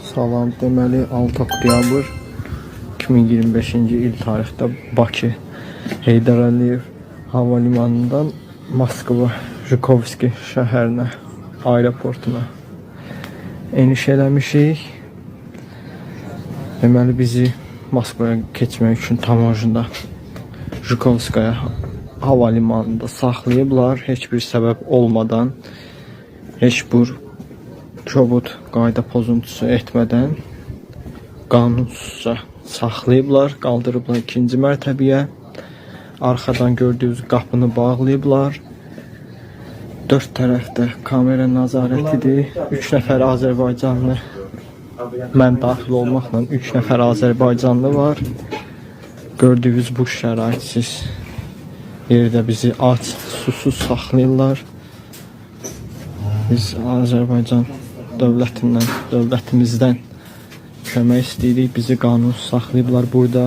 Salam, deməli 6 oktyabr 2025-ci il tarixdə Bakı Heydər Əliyev hava limanından Moskva Jukovski şəhərinə, aeroportuna eniş eləmişik. Deməli bizi Moskvaya keçmək üçün tamojunda Jukovskaya hava limanında saxlayıblar heç bir səbəb olmadan, heç bir kobud qayda pozuntusu etmədən qanunsuzca saxlayıblar, qaldırıblar ikinci mərtəbəyə. Arxadan gördüyünüz qapını bağlayıblar. Dörd tərəfdə kamera nəzarətidir. 3 nəfər Azərbaycanlı, mən daxil olmaqla 3 nəfər Azərbaycanlı var. Gördüyünüz bu şəraitsiz yerdə bizi aç, susuz saxlayırlar. Biz Azərbaycan dövlətindən, dövlətimizdən kömək istəyirik. Bizi qanunsuz saxlayıblar burada.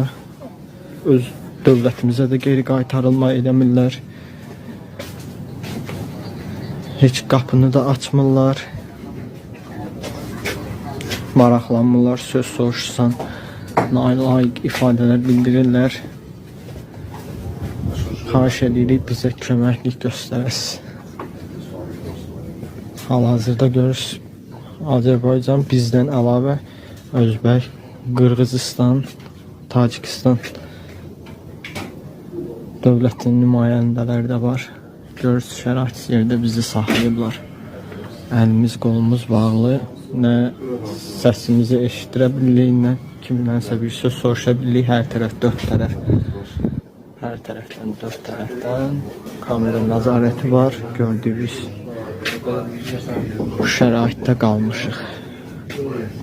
Öz dövlətimizə də geri qaytarılma eləmirlər. Heç qapını da açmırlar. Maraqlanmırlar, söz soruşsan nalayiq ifadələr bildirirlər. Xahiş edirik bizə köməklik göstərəsiniz. Hal-hazırda görürsüz Azərbaycan bizdən əlavə Özbək, Qırğızistan, Tacikistan dövlətinin nümayəndələri də var. Görürsüz şəraitsiz yerdə bizi saxlayıblar. Əlimiz qolumuz bağlı. Nə səsimizi eşitdirə bilirik, nə kimdənsə bir söz soruşa bilirik. Hər tərəf, dörd tərəf. Hər tərəfdən, dörd tərəfdən kamera nəzarəti var. Gördüyünüz bu şəraitdə qalmışıq.